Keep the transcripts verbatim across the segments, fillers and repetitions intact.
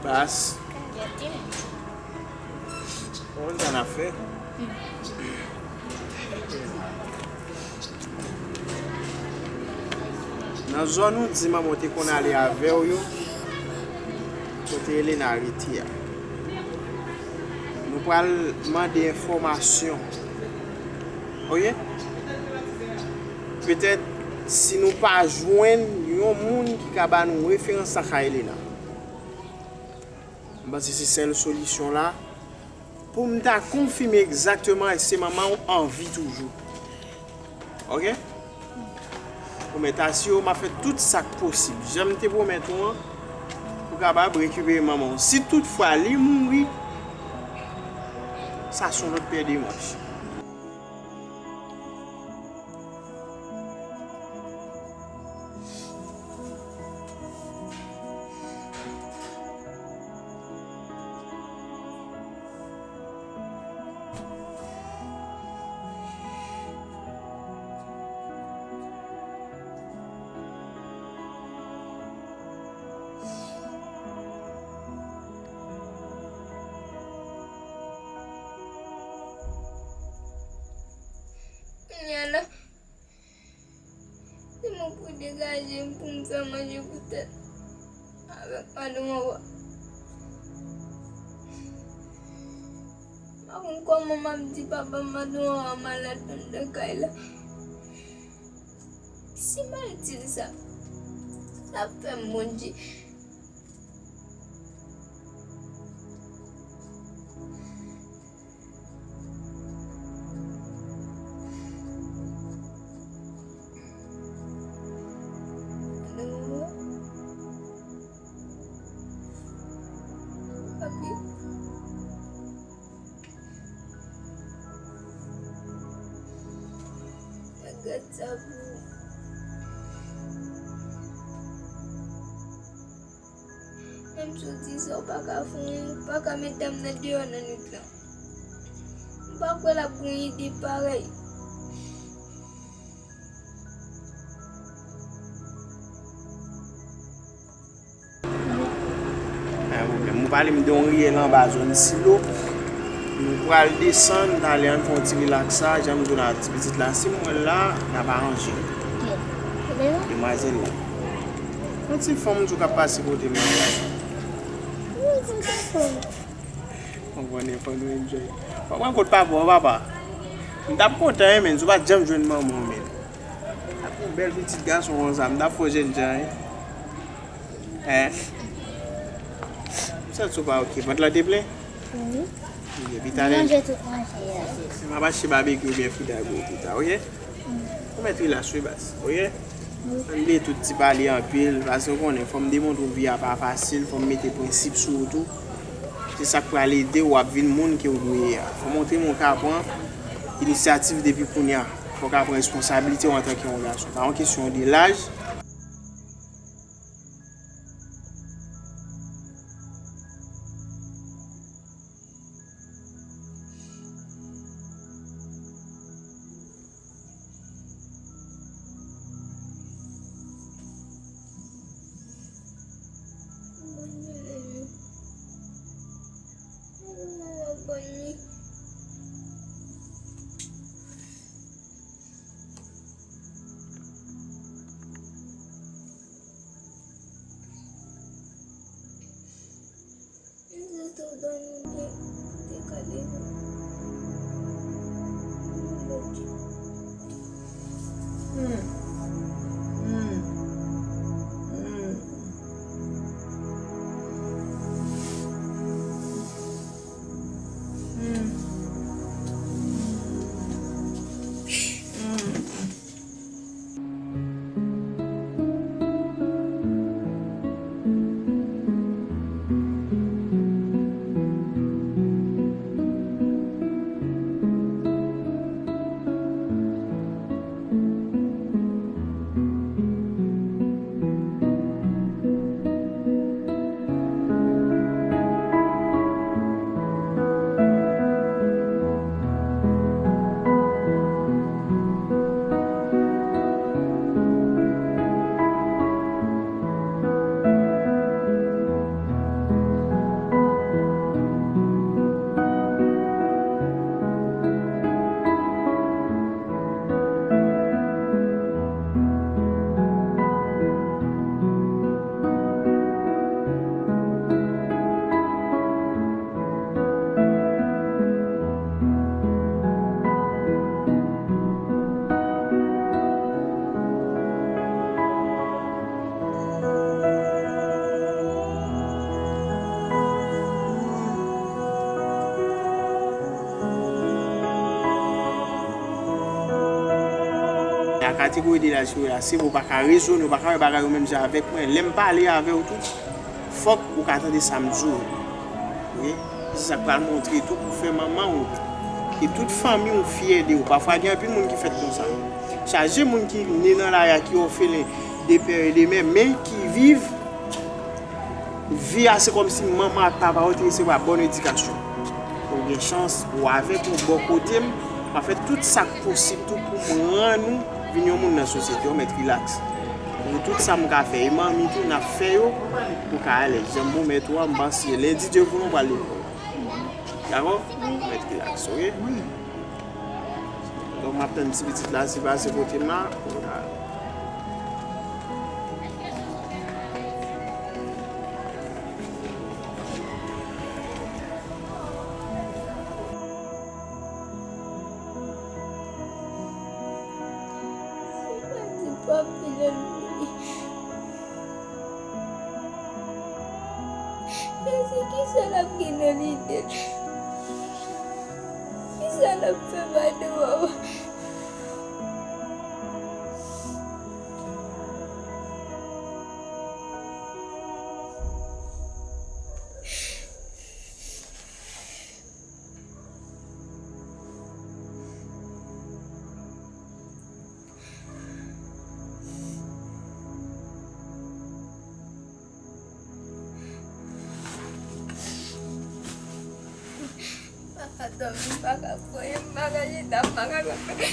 Bas. Konn sa n ap fè? Nan zòn ou di manman w te konn ale avè w yo, kote Elena rete a. Nou pral mande enfòmasyon. Oke? Petèt, si nou pa jwenn yon moun ki ka ba nou referans lakay Elena, m panse se sèl solisyon la pou m ta konfime egzakteman èske manman w an vi toujou. Oke? Ou mèt asire w m ap fè tout sa k posib, jan m te pwomèt ou an, pou w kapab rekipere manman w. Si toutfwa li mouri, sa se yon lòt pè de manch. Kounye a la, se mwen pou degaje m pou m fè manje pou tèt avèk madanm Wawa. M pa konn kòman m ap di papa m madanm Wawa malad anndan kay la. Si m al di l sa, sa ap fè m Bondye. Papi. Mwen gad sa pou ou. Menm si w di sa, w pa ka fè anyen, w pa ka met dam nan deyò nan nwit lan. M pa kwè l ap gen yon ide parèy. Pa gen pwoblèm. Ou pale m de yon riyèl anba zòn Silo. Nou pral desann, talè a n fè yon ti rilaksa, jan m di w la, ti pitit la, si m wè l la, n ap aranje. Demwazèl la. Yon ti fanm tou k ap pase kote m nan la. Mwen konnen fò nou enjoy. Fò mwen kot papa w, papa. M t ap kontan, wi, men, si w pa t janm jwenn manman w, men. Ak yon bèl pitit gason konsa, m t ap fè w jènjan, wi. Hein? M santi w pa oke. Vant lan te plen? Wi. Wi, epi talè. Manje tout manje a. M ap achte babekyou oubyen fridaybo pita, oke? Ou mèt rilaks wi baz, oke? Ann bliye tout ti pale anpil, paske w konnen, fò m demontre w vi a pa fasil, fò m mete prensip sou ou tou. Se sa k pral ede w ap vin moun ke w dwe ye a. Fò w montre m ou ka pran inisyativ depi kounye a. Fò w ka pran responsablite w antanke yon gason. Pa yon kesyon de laj. Kategori de laj ke w ye a, se vre w pa ka rezone, w pa ka wè bagay yo menm jan avèk mwen. Lè m pale avè w tou, fòk ou ka tande sa m di w. Oke? Se sa k pral montre tou pou fè manman w e tout fanmi w fyè de ou. Pafwa gen anpil moun ki fèt konsa. Chaje moun ki ne nan lari a, ki òfelen de pè e de mè, men ki viv vi a, se kòmsi manman ak papa yo te resevwa bòn edikasyon. Ou gen chans, ou avèk nou bò kote m, m ap fè tout sa k posib tou pou m rann ou vin yon moun nan sosyete, yon mèt rilaks. Pou tout sa m ka fè, e manmi tou, n ap fè yo pou w ka alèz. Jan m pwomèt ou a, m panse lendi Dye vle, nou pral lekòl. Dakò? Mèt rilaks, oke? Donk, m ap tann ti pitit la, si pase kote m la, pou nou ka. Mwen di papi lè l mouri. Jezi, kisa l ap gen nan lide l? Kisa l ap fè madanm an? M pa ka dòmi, m pa ka pran, m pa ka chita, m pa ka kanpe.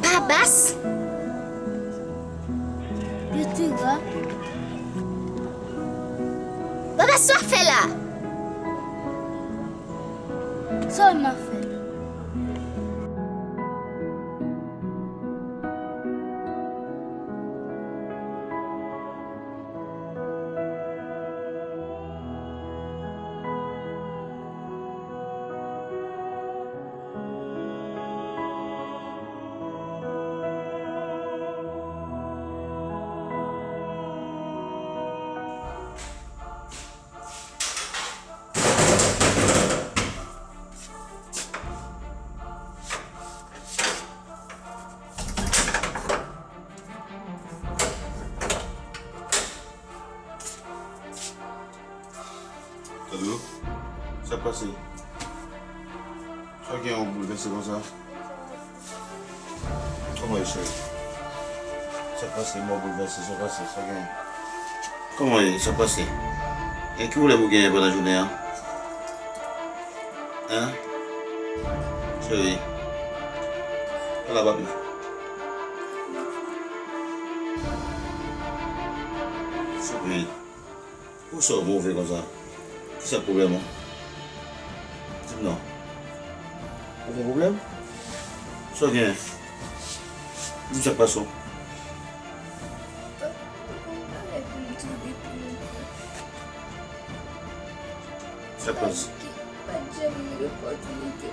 Babas? Yo tou gwa. Babas, sa w ap fè la? Sa w ap fè? Tande w? Sa k pase? Sa w gen yon boulvèse konsa? Kòman w ye, cheri? Sa k pase? Mò boulvèse, sa k pase? Sa w gen? Kòman w ye? Sa k pase? E ki pwoblèm ou genyen pandan jounen an? Hein? Cheri. Pale a papi. Souple. Poukisa w move konsa? Kisa k pwoblèm ou? Di m non. Ou gen pwoblèm? Sa w gen? Di m sa k pase w. Sa k pase? Pa t janm gen opòtinite.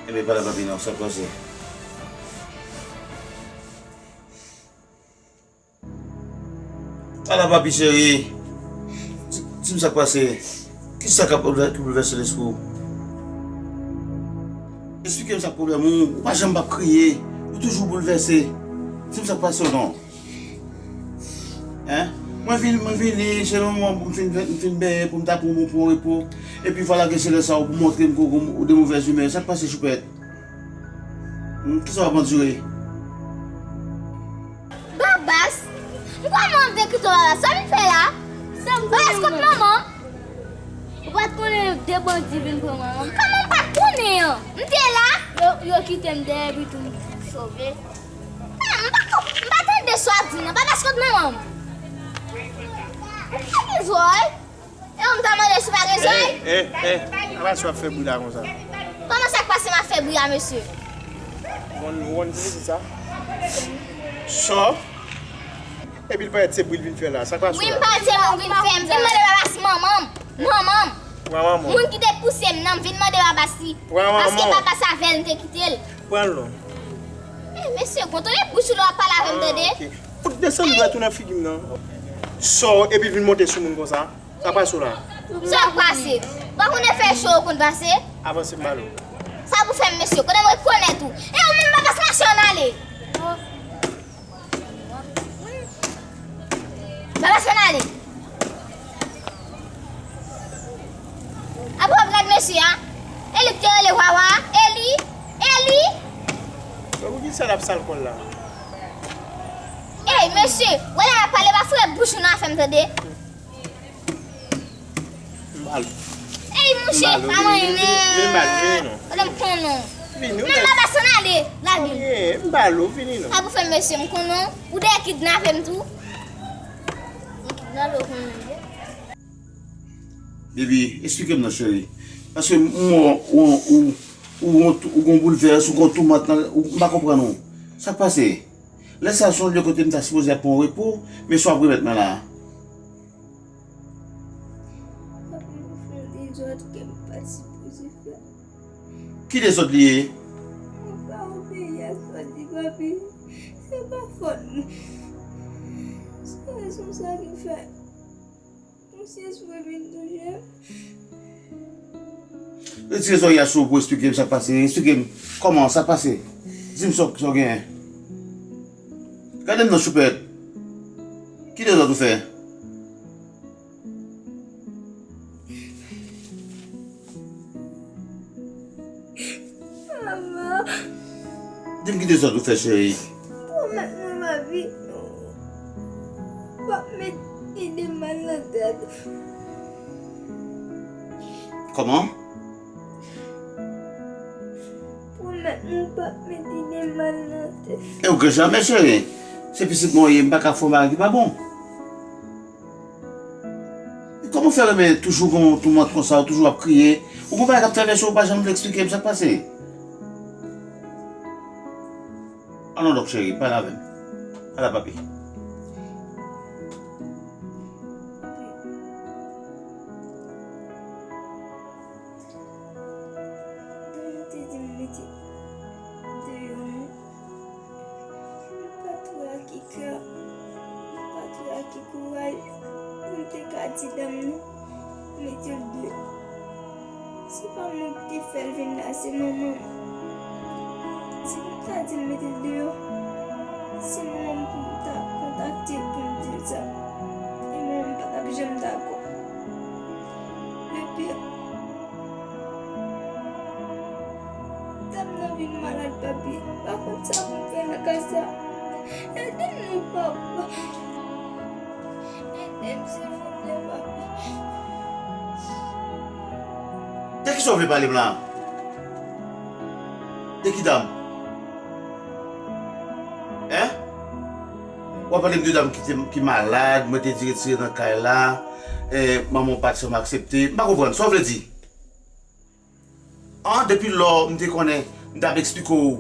Ebyen, pale a papi non, sa k pase? Pale a papi cheri. Di, di m sa k pase. Kisa k ap boulvè-, ki boulvèse lespri w? Esplike m sa k pwoblèm ou. Ou pa janm p ap kriye. Ou toujou boulvèse. Di m sa k pase w non. Hein? Mwen vin, mwen vini, se yon moman pou m fin, m fin benyen, pou m ta pran yon bon repo. Epi vwala ke se lè sa ou montre m ke ou, ou de movèz imè. Sa k pase, choupèt? Hmm, kisa w ap andire? Babas, m kòman m te kite w la? Sa m fè la? Babas, kot manman? Ou pa t konnen de bandi vin pran manman m? Kòman m pa t konnen an? M te la. Yo, yo kite m dèyè epi tou m sove. Ah, m pa ko-, m pa tande sa w ap di non. Babas, kot manman m? M pa gen zòrèy. E M ta mande si w pa gen zòrèy. Eh, eh, eh, apa si w ap fè bri la konsa? Kòman sa k pase m ap fè bri a, mesye? Ou konn, ou konn ki pitit sa? Sò. Epi l parèt se bri l vin fè la. Sa k pase w la? Wi, m parèt se bri m vin fè. M vin mande papa si manman m. Manman m. Pran manman w. Moun ki te pouse m nan, m vin mande papa si. Pran manman w. Paske papa Savel m te kite l. Pran l non. Eh, mesye, kontwole bouch ou lè w ap pale avè m, tande? Ah, ok. Fout desann dwèt ou nan figi m nan. Sò, epi vin monte sou moun konsa. Sa pase w la? Sa k pase? Ou pa konnen fè cho ou konn pase? Avanse m ba l ou. Sa pou fè m, mesye, konnen m rekonèt ou. E ou menm, pa pas mache ann ale. Ba pase n ale. Apre w ap gad mesye a. E li k te rele Wawa. E li. E li. Sa pou ki sa l ap sal kò l la? Ey, mesye, w wè lè l ap pale, pa foure bouch ou nan afè m, tande? M ba l. Ey, monchè, pa manyen. Vini, vini, vini, vini non. Kote m konnen w? Vini, ou. Menm pa pase n ale, lage. Vini, m ba l ou, vini non. Sa pou fè mesye, m konnen w. Ou dèyè kidnape m tou. Ou kidnape w konnen. Baby, eksplike m non, cheri. Paske m wè ou, ou, ou, ou, ou gon boulvès, ou gon toumant nan, ou, m pa konprann ou. Sa k pase? Lè sa se yon lye kote m ta sipoze ap pran repo, men sa w ap remèt mwen la. Papi, m fè yon dezòd ke m pa t sipoze fè. Ki dezòd li ye? Mwen pa obeyi a sa w di, papi. Se pa fòt mwen. Se rezon sa ki fè. Yon syèz pou vin touche m. Retire zòrèy a sou ou pou eksplike m sa k pase. Eksplike m kòman sa k pase. Di m sa w, sa w genyen. Gade m nan choupèt. Ki dezòd ou fè? Mama. Di m ki dezòd ou fè, cheri. Pwomèt mwen, papi, w ap met ide mal nan tèt ou. Kòman? Pwomèt mwen w p ap met ide mal nan tèt ou. E ou gen jamè, cheri. Se pitit mwen w ye, m pa ka fè w bagay ki pa bon. Kòman w fè renmen toujou gon toumant konsa, ou toujou ap kriye? Ou gon bagay k ap travèse w, ou pa janm vle eksplike m sa k pase? Alon donk, cheri, pale avè m. Pale a papi. Depi yo te di m mete deyò, non. M pa t wè ak ki kè, m pa t wè ak ki kouraj pou m te ka di dam nan mete l deyò. Se pa mwen ki te fè l vin la, se manman m. Si m ta di l mete l deyò, se manman m pou m ta kontakte pou m di l sa. E manman m pa t ap janm dakò. Le pire, dam nan vin malad, papi. M pa konn sa pou m fè nan ka sa. Ede m non, papa. Ede m, silvouplè, papa. De kisa w vle pale m la? De ki dam? Hein? W ap pale m de dam ki te, ki malad, mwen te di retire nan kay la, eh, manman w pa t janm aksepte. M pa konprann, sa w vle di? An, depi lò m te konnen, m t ap eksplike w,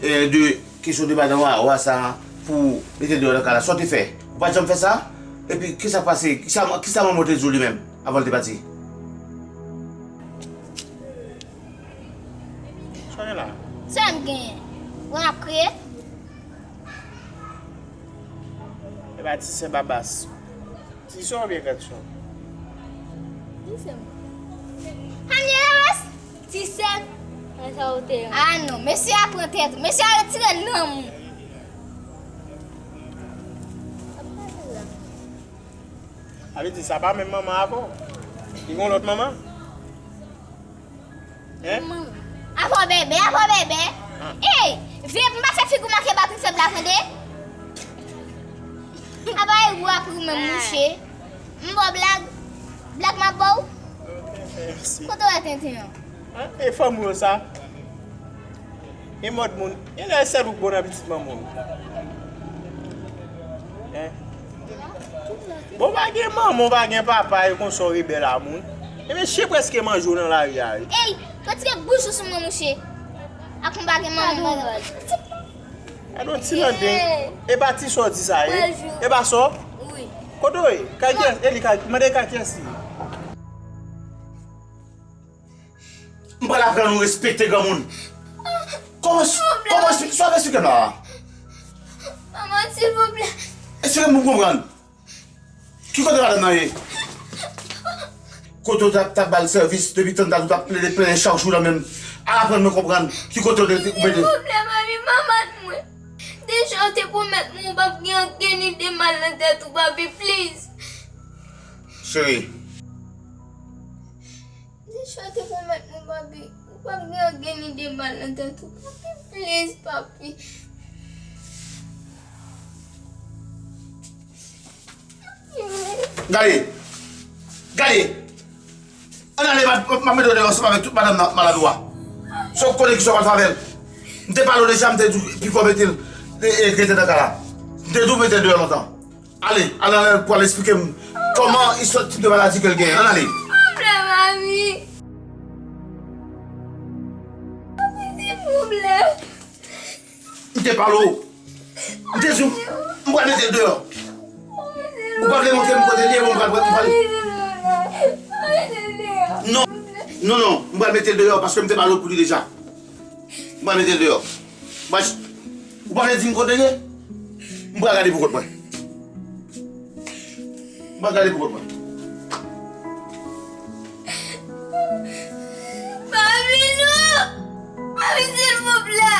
eh, de kesyon de madan Wawa sa pou mete l deyò nan kay la. Sa w te fè? Ou pa t janm fè sa? Epi, kisa k pase? Kisa, kisa manman w te di w li menm avan l te pati? Sa w gen la? Sa m genyen? Ou ap kriye? E pa ti sè Babas. Ti sè oubyen grann sè? Ti sè m. Anye Babas? Ti sè m. An sa ou te an. Ah non, mesye a pran tèt ou. Mesye a retire nanm ou. Sa vle di sa pa menm manman avè w? Li gon lòt manman? Hein? Manman. Avè w bèbè, avè w bèbè. Ah. Ey, veye pou m pa fè figi w manke bat m fè blag tande. Apa e ou ap ri w menm mouche. M ba w blag. Blag m ap ba w. Mèsi. Kote w wè tenten an? Hein? E fanm ou yo sa? E mòd moun, e lè sèl ou k bon nan pitit manman w. Hein? Bon, w pa gen manman, w pa gen papa, e konsa w rebèl a moun. Ebyen, chen prèske manje w nan lari a, wi. Ey, retire bouch ou sou mwen, mouche. Ak yon pa gen manman, pa gen papa. Gade yon ti landeng. Ey. E pa ti sa w di sa, e? Bèl jou. E pa sa w? Wi. Kote w ye? Kay kiyès? E li kay, mande kay kiyès li ye? M pral aprann ou respekte granmoun. Kòman, kòman, sa w ap eksplike m la a? Manman, silvouplè. Eksplike m pou m konprann. Ki kote madanm nan ye? Kote w t ap, t ap ba l sèvis depi tann dat ou t ap plede plenyen chak jou nan menm. Al aprann mwen konprann ki kote w te, ou mete. Silvouplè, papi, pa bat mwen. Deja w te pwomèt mwen ou p ap gen ankenn ide mal nan tèt ou, papi, please. Cheri. Deja w te pwomèt mwen, papi, ou p ap gen ankenn ide mal nan tèt ou, papi, please, papi. Gade! Gade! Ann ale, m ap, m ap mete w deyò ansanm avèk tout madanm nan malad ou a. Sa w konnen ki sa w pral fè avè l. M te pale w deja, m te di w pifò mete l, e, e, rete nan kay la. M te di w mete l deyò lontan. Ale, ale, ale, pou al eksplike m kòman, ki sòt tip de maladi ke l genyen. Ann ale. Silvouplè, papi. Papi, silvouplè. M te pale w. M te di w, m pral mete l deyò. Ou pa vle montre m kote l ye, bon, m pral, m pral. Non, non, non, m pral mete l deyò paske m te pale w pou li deja. M pral mete l deyò. Ou pa vle di m kote l ye? M pral gade pou kont mwen. M pral gade pou kont mwen. Papi, non! Papi, silvouplè!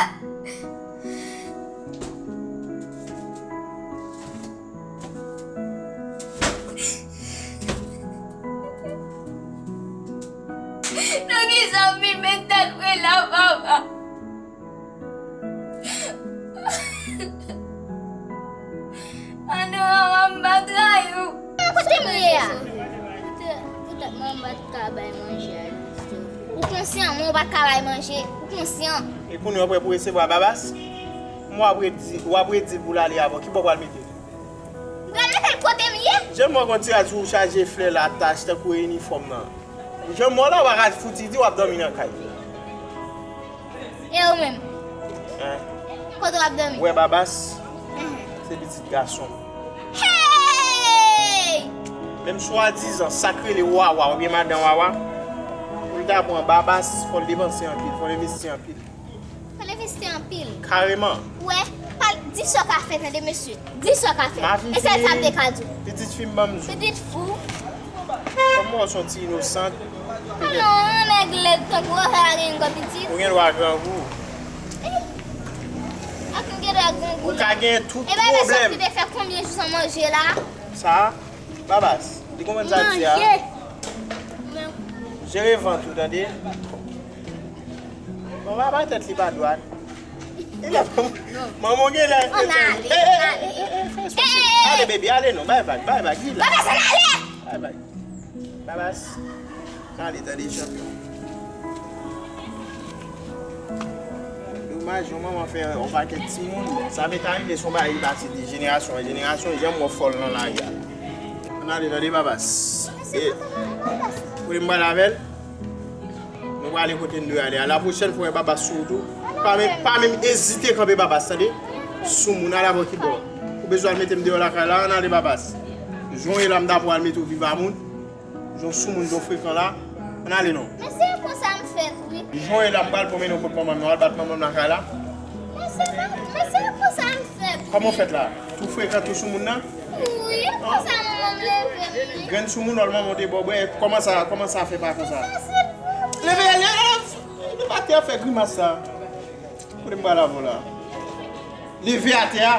Nan kisa m vin met tèt mwen la, papa? Ann, mama, m pa trayi w. Kote m ye a? Poutèt, poutèt manman pa t ka bay manje a, Christo. Ou konsyan, mwen ou pa t ka bay manje. Ou konsyan. E kounye a w prè pou resevwa Babas? Mwen w ap redi, w ap redi l pou l ale avè w. Ki bò w pral mete l? M pral mete l kote m ye. Jan m wè w gon ti rad sou ou chaje flè la, tach tankou inifòm nan. Jan m wè w la, w pa ka fouti di w ap dòmi nan kay. E ou menm? Hein? Kote w ap dòmi? Ou wè Babas? Mhm. Se pitit gason m. Hey! Menm swadizan, sa k rele Wawa, oubyen madan Wawa, pou l ta pran Babas, fò l depanse anpil, fò l envesti anpil. Fò l envesti anpil. Kareman. Ou wè, pa, di sa w ka fè, tande, mesye. Di sa w ka fè. E sèl sa m te ka di w. Pitit fi m ban m zo. Pitit fou. Kòm mwen se yon ti inosant. Alò, yon nèg lèd tankou w, sa gen yon gwo pitit. Ou gen dwa grangou. Eh. Ak m gen dwa grangou. Ou ka gen tout pwoblèm. E bagay sa ki te fè konbyen jou san manje la? Sa, Babas, li konprann sa l di a? Manje. Jere vant ou, tande? Bon, papa tèt li pa dwat. Li la, manman gen lè. Ann ale, ann ale. Ale, baby, ale non. Bay vag, bay vag, li la. Babas, ann ale! Bay vag. Babas. Ale, tande, chanpyon. Domaj, yon manman fè yon pakèt timoun. Sa vle ta rive, se yon bagay ki pati de jenerasyon an jenerasyon, janm wè fòl nan lari a. Ann ale, tande, Babas. E, kote m pral avè l? Nou prale kote n dwe ale a. La pwochèn fwa, Babas sou wout ou, pa menm, pa menm ezite kanpe Babas, tande? Soumoun, al avè w kibò. Ou bezwen al mete m deyò lakay la, ann ale Babas. Jan w ye la, m ta pral mete w viv a moun. Jan w soumoun, jan w frekan la, ann ale non. Men se konsa m fèt, wi. Jan w ye la, m pral pran mennen w kot manman m nan, al bat manman m lakay la. Men se, men se konsa m fèt. Kòman w fèt la? Tou frekan, tou soumoun nan? Wi, konsa manman m leve m, wi. Grenn soumoun, w al manman w te ba w bwè. Kòman sa, kòman sa fè pa konsa? Leve, leve, leve atè a, fè grimas sa. Kote m pral avè w la? Leve atè a.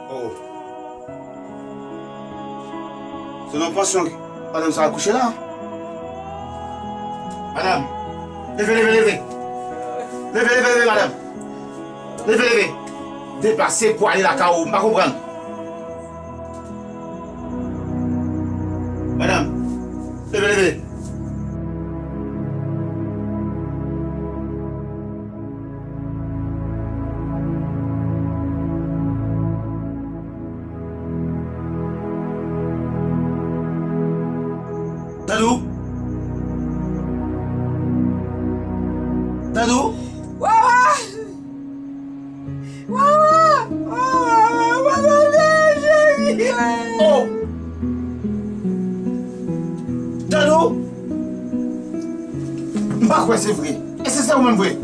Oh. Se nan pansyon madanm sa a kouche la? Madanm, leve, leve, leve. Leve, leve, leve, madanm. Leve, leve. Deplase pou ale lakay ou, m pa konprann. Madanm, leve, leve. Dadou? Wawa! Wawa! Wawa! Wawa! Cheri! Oh! Dadou? M pa kwè se vre. E se se ou menm vre?